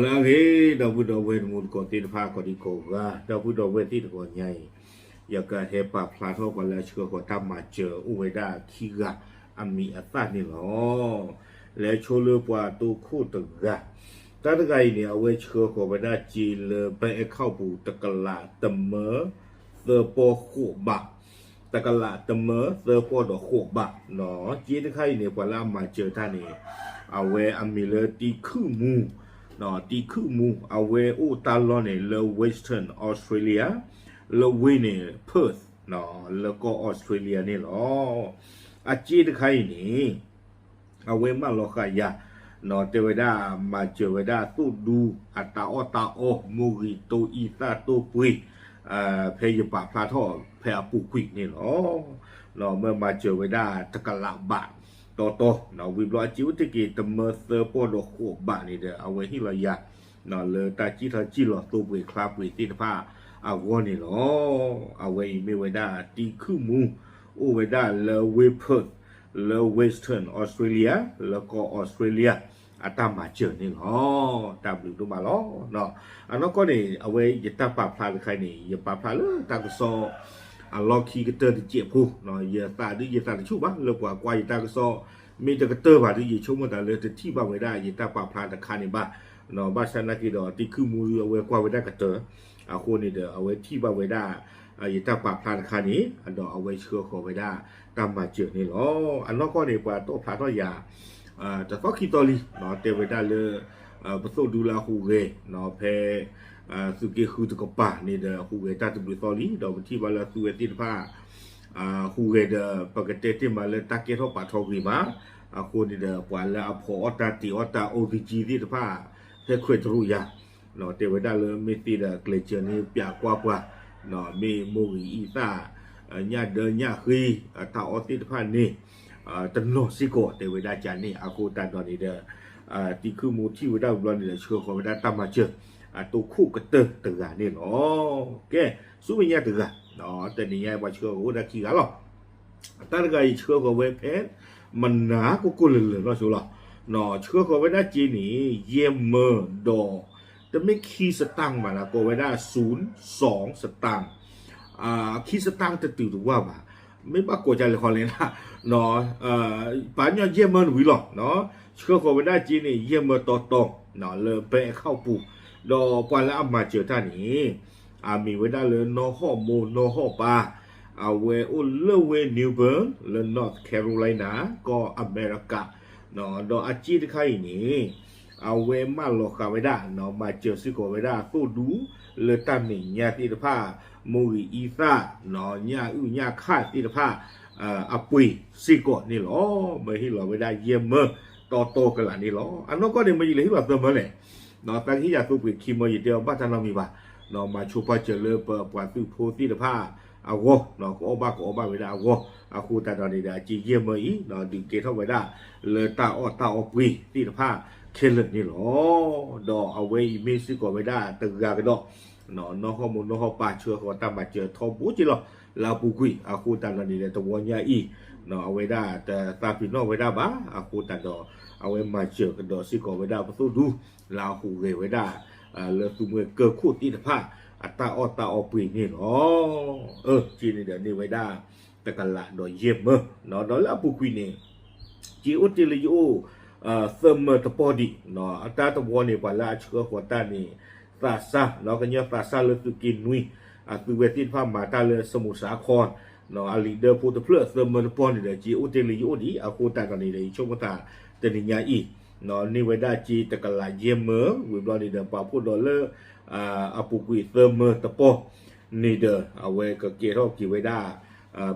လၢအဂ့ၤ ဒီပုၢ်ဒီဝဲၢ်တံၤသကိးသ့ၣ်တဖၣ် ကိးဒံကိးဂၤ ဒီပုၢ်ဒီဝဲၢ်သ့ၣ်တဂီၤညါအံၤ, ယကဟဲပာ်ဖျါထီၣ်ပှၤလၢအဆှၢဃီၤတၢ်မၤစၢၤအိၣ်ဝဲဒၣ်ခံဂၤ အမံၤအသၣ်န့ၣ်လီၤ. လဲၤဆိလၢပှၤတိခိၣ်တဂၤ, တၢ်တဂၤအံၤန့ၣ် အဝဲဆှၢဃီၤဝဲဒၣ်စ့လၢ bank account ပူၤ တကလးတမၢသၢပီၢ်ဃိးဘး, တကလးတမၢသၢပီၢ်ဒီးဃိးဘး, စ့တခါအံၤန့ၣ် ပှၤလၢအမၤစၢၤတၢ်န့ၣ် အဝဲအမံၤလၢတံခုၣ်မူ, တံခုၣ်မူ အဝဲအိၣ်တၢ်လီၢ်န့ၣ်လၢ Western Australia, လၢဝ့ၢ်န့ၣ် Perth, လၢကီၢ် Australia န့ၣ်လီၤ. အစ့တခါအံၤန့ၣ် အဝဲမၢလီၤဃာ်ယၤ, တဲဝဲဒၣ်မၤစၢၤဝဲဒၣ်သိၣ်ဒူ အတၢ်အီၣ်တၢ်အီ မိၢ်ဂံၢ်တိၢ်အံသၣ်တိၢ်ပှ့ၤ, ဖဲယပာ်ဖျါထီၣ်ဖဲအပူၤကွံာ်န့ၣ်လီၤ. မၢမၤစၢၤဝဲဒၣ်တကလးဘးတီတီ, ဝံၤဘျီအစ့အိၣ်တ့ၢ်က့ၤတမၢသၢပီၢ်ဒီးဃိးဘးန့ၣ်ဒီး အဝဲဟ့ၣ်လီၤယၤ လၢတၢ်စံၣ်ထီၣ်စံၣ်လီၤသိပှ့ၤချါပှ့ၤသ့ၣ်တဖၣ်အဂီၢ်န့ၣ်လီၤ. အဝဲအံၤမ့ၢ်ဝဲဒၣ်တံခုၣ်မူ အိၣ်ဝဲဒၣ်လၢဝ့ၢ် Perth, လၢ Western Australia, လၢကီၢ် Australia အတၢ်မၤစၢၤန့ၣ်လီၤ. တၢ်ဘျုးဒိၣ်မးလီၤ. အနီၢ်ကီၢ်န့ၣ် အဝဲယတၢ်ပာ်ဖျါတခါန့ၣ် ယပာ်ဖျါလၢတၢ်ကစီၣ် အလီၢ်ခံကတၢၢ်တစဲးဖိ, ယသးဒုးယသးတဆူၣ်ဘၣ် လၢပှၤကွၢ်ယတၢ်ကစီၣ် မ့ၢ်တကတၢၢ်ဘၣ်ဒီး ယဆိကမိၣ်သးလၢတထံၣ်ဘၣ်ဝဲဒၣ်ယတၢ်ပာ်ဖျါတခါန့ၣ်ဘၣ်. ဘၣ်ဆၣ်နာ်က့ဒီး တံခုၣ်မူအဝဲကွၢ်ဝဲဒၣ်ကတၢၢ်, အဃိန့ၣ်ဒီး အဝဲထံၣ်ဘၣ်ဝဲဒၣ် ယတၢ်ပာ်ဖျါတခါန့ၣ် ဒီးအဝဲဆှၢဃီၤဝဲဒၣ်တၢ်မၤစၢၤန့ၣ်လီၤ. အနီၢ်ကီၢ်န့ၣ် ပှၤတီၣ်ဖျါထီၣ်ယၤ တသီခံသီလံ, တဲဝဲဒၣ်လၢ ပသိၣ်ဒူလၢအဟူးဂဲၤ ဖဲ သုးက့ဃုတကပၤန့ၣ်ဒီး ဟူးဂဲၤတၢ်တဘျုးသီလံ, ဒီးပထံၣ်ဘၣ်လၢသုဝဲသ့ၣ်တဖၣ် ဟူးဂဲၤဒီး ပကတဲတ့ၢ်မးလၢတၢ်ကဲထီၣ်ပာ်ထီၣ်ဂ့ၤမး, အဃိန့ၣ်ဒီး ပှၤလၢအဖီၣ်အီၣ်တၢ်တ့ၢ်အီၣ်တၢ် အိၣ်သကံသ့ၣ်တဖၣ် ဖဲခွဲးတရူးယၤ တဲဝဲဒၣ်လၢမ့ၢ်သ့ဒီးကျဲးစၢးန့ၣ်ပျးကွၢ်ပှၤ, မ့ၢ်မိၢ်ဂံၢ်အံသၣ် ညၣ်ဒၢညၣ်ဃ့ တၢ်အီၣ်သ့ၣ်တဖၣ်န့ၣ် တနီၤစ့ၢ်ကီး တဲဝဲဒၣ်ကန့ၣ် အဃိသတးဒီးန့ၣ်ဒီး တံခုၣ်မူထံၣ်ဝဲဒၣ်ဝံၤဘျီန့ၣ်ဒီး ဆှၢဃီၤဝဲဒၣ်တၢ်မၤစၢၤ အတိခိၣ်ကတၢၢ်တဂၤန့ၣ်လီၤ. ကဲ ဆူမဲာ်ညါတဂၤ, တနံၤညါပှၤဆှၢဃီၤအိၣ်ဒၣ်ခံဂၤလီၤ. တၢ်တဂၤအံၤဆှၢဃီၤဝဲဖဲ မနၤကိၢ်ကိၢ်လၢာ်လၢာ်နီၢ်ဆိလီၤ. ဆှၢဃီၤဝဲဒၣ်စ့န့ၣ် ယဲၢ်မၢဒီး တမ့ၢ်ခံစတၣ်မး ကိးဝဲဒၣ် ศูนย์สอง စတၣ်, ခံစတၣ်တတုၤတဝၢ်ဘၣ်, မ့ၢ်ဘၣ်ကိးကလဲၤခီလဲၤနၤ ပာ်ညီယဲၢ်မၢနဝံၤလီၤ. ဆှၢဃီၤဝဲဒၣ်စ့န့ၣ် ယဲၢ်မၢတီတီ လၢ bank account ပူၤ, ဒီးပှၤလၢအမၤစၢၤတၢ်န့ၣ် အမံၤဝဲဒၣ်လၢနီၢ်ဟီၣ်မိၢ်နီၢ်ဟီၣ်ပၢ်, အဝဲအိၣ်လၢဝဲ New Bern လၢ North Carolina ကီၢ်အမဲရကၤ, ဒီးအစ့တခါအံၤန့ၣ် အဝဲမၢလီၤဃာ်ဝဲဒၣ် မၤစၢၤစ့ၢ်ကီးဝဲဒၣ်သိၣ်ဒူ လၢတၢ်မဲာ်ညါသ့ၣ်တဖၣ်, မိၢ်ဂံၢ်အံသၣ်, ညၣ်အုၣ်ညၣ်ခၣ်သ့ၣ်တဖၣ် အပှ့ၤစ့ၢ်ကီးန့ၣ်လီၤ. မၢဟ့ၣ်လီၤဝဲဒၣ်ယဲၢ်မၢတီတီကလးန့ၣ်လီၤ. အနီၢ်ကီၢ်န့ၣ် မၢယလဲၤဟ့ၣ်လီၤသၢမၢလဲၣ်, သးကဟ့ၣ်ယၤသိပှ့ၤခံမၢ ယတဲအီၤဘၣ်တၢ်နီတမံၤဘၣ်, မၤဆိပာ်စၢၤလၢပှၤသုးဖိသ့ၣ်တဖၣ်အဂီၢ်, ကအီၣ်ဘၣ်ကအီဘၣ်ဝဲဒၣ်အဂီၢ်, အဃိသတးဒီးန့ၣ်ဒီး အစ့ယဲၢ်မၢအံၤ ဒုးကဲထီၣ်ဝဲဒၣ် လၢတၢ်အီၣ်တၢ်အီပှ့ၤသ့ၣ်တဖၣ်ခဲလၢာ်န့ၣ်လီၤ. ဒီးအဝဲအံၤမ့ၢ်စ့ၢ်ကီးဝဲဒၣ်တဂၤကဒီး နီၢ်ဟီၣ်မိၢ်နီၢ်ဟီၣ်ပၢ်ဆှၢဃီၤတၢ်မၤစၢၤထီဘိက့လီၤ လၢအပူၤကွံာ်, အဃိသတးဒီးန့ၣ်ဒီး တဝီညါအံၤ အဝဲဒၣ်တသးပ့ၤနီၣ်ဝဲဒၣ်ဘၣ်, အဃိသတးဒီး အဝဲမၤစၢၤကဒီးစ့ၢ်ကီးဝဲဒၣ်ပသိၣ်ဒူ လၢအဟူးဂဲၤဝဲဒၣ် လၢသူမှဲကၢၢ်ခိၣ်သ့ၣ်တဖၣ် အတၢ်အီၣ်တၢ်အီပှ့ၤန့ၣ်လီၤ. အစ့န့ၣ်ဒီးန့ၢ်ဝဲဒၣ် တကလးဒီးယဲၢ်မၢ, ဒီးလၢအပူၤကွံာ်န့ၣ် စ့အိၣ်တ့ၢ်လၢယအိၣ် သၢမၢတပီၢ်ဒံး, အတၢ်တဝီန့ၣ် ပှၤလၢအဆှၢဃီၤတၢ်န့ၣ် သးစၢ် ကညီသးစၢ်လၢသုးက့နွံ အသုဝဲသ့ၣ်တဖၣ်မၤတၢ်လၢ စမူးစၤခီၣ် အလံာ်ဒၢဖိတဖျၢၣ်သၢမၢတပီၢ်န့ၣ်ဒီး စ့အိၣ်တ့ၢ်လၢယအိၣ်ဒံး, အဃိသတးဒီးန့ၣ်ဒီး ယဆိကမိၣ်သးတနံၤညါအံၤ န့ၢ်ဝဲဒၣ်စ့တကလးယဲၢ်မၢ, ဝံၤဘျီန့ၣ်ဒီး ပာ်ဖှိၣ်ဒီးလၢ အပူၤကွံာ်သၢမၢတပီၢ်န့ၣ်ဒီး အဝဲကကဲထီၣ်က့ၤဝဲဒၣ်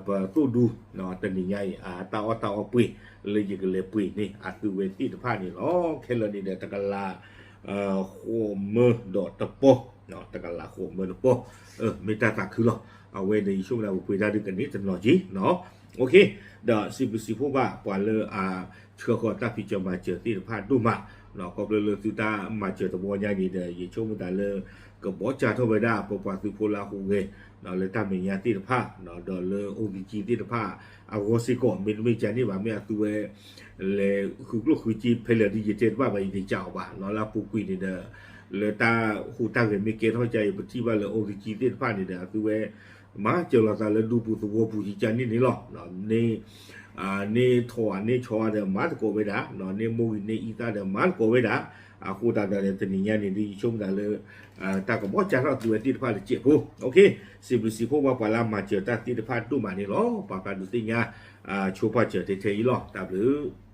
ပသိၣ်ဒူ တနံၤညါအံၤ အတၢ်အီၣ်တၢ်အီပှ့ၤ လၢယကလဲၤပှ့ၤန့ၣ် အသုဝဲသ့ၣ်တဖၣ်န့ၣ်လီၤ. ခဲလၢာ်န့ၣ်ဒီး တကလး ဃိးမၢဒီးတပီၢ်, တကလးဃိးမၢတပီၢ်, မ့ၢ်တၢ်သးခုလီၤ. အဝဲန့ၣ် ယဆိကမိၣ်ဒၣ်ပပှ့ၤတၢ်ဒုးကန့ၢ်တနီၤက့နီၤ ဒီးစံးဘျုးစံးဖှိၣ်ဘၣ်ပှၤလၢအဆှၢဃီၤတၢ်ဖံးစၢၤမၤစၢၤသ့ၣ်တဖၣ်ဒိၣ်မး, ခီဖျိလၢသုတၢ်မၤစၢၤတဘျီညါန့ၣ်ဒီး ယဆိကမိၣ်သးလၢ ကဘီကၢ်ထီၣ်ဝဲဒၣ် ပပှၤသုးဖိလၢအဟူးဂဲၤ လၢတၢ်မဲာ်ညါသ့ၣ်တဖၣ် ဒီးလၢ အိၣ်သကံသ့ၣ်တဖၣ် အဂီၢ်စ့ၢ်ကီး မ့တမ့ၢ်ကန့ၣ်ဘၣ် မ့ၢ်အသုဝဲ လဲၤဃုကျိၣ်ဃုစ့ဖဲလဲၣ်ဒ်ယတဲတဘၣ်ဘၣ် ယတကးအီၤဘၣ် လၢအပူၤကွံာ်န့ၣ်ဒီး လၢတၢ်ဟူးတၢ်ဂဲၤမ့ၢ်ကဲထီၣ်ကါအံၤ ပထံၣ်ဘၣ်လၢ အိၣ်သကံသ့ၣ်တဖၣ်န့ၣ်ဒီး အသုဝဲ မၤစၢၤလီၤသးလၢဒူပူၤသဝီပူၤကန့ၣ်န့ၣ်လီၤ. န့ၢ်ထီၣ်ဧါန့ၢ်ဆီဧါဒီးမၤသကိးဝဲဒၣ်, န့ၢ်မိၢ်ဂံၢ်န့ၢ်အံသၣ်ဒီးမၤသကိးဝဲဒၣ်, အဃိသတးဒီး တနံၤညါန့ၣ်ဒ်ယဆိကမိၣ်သးလၢ တၢ်ကဘီကၢ်ထီၣ်သုဝဲသ့ၣ်တဖၣ်တစဲးဖိ, စံးဘျုးစံးဖှိၣ်ဘၣ်ပှၤလၢအမၤစၢၤတၢ်သ့ၣ်တဖၣ်ဒိၣ်မးန့ၣ်လီၤ. ပှၤဖးဒိၣ်သ့ၣ်ညါ ဆိပာ်စၢၤထဲထဲအံၤလီၤ. တၢ်ဘျုး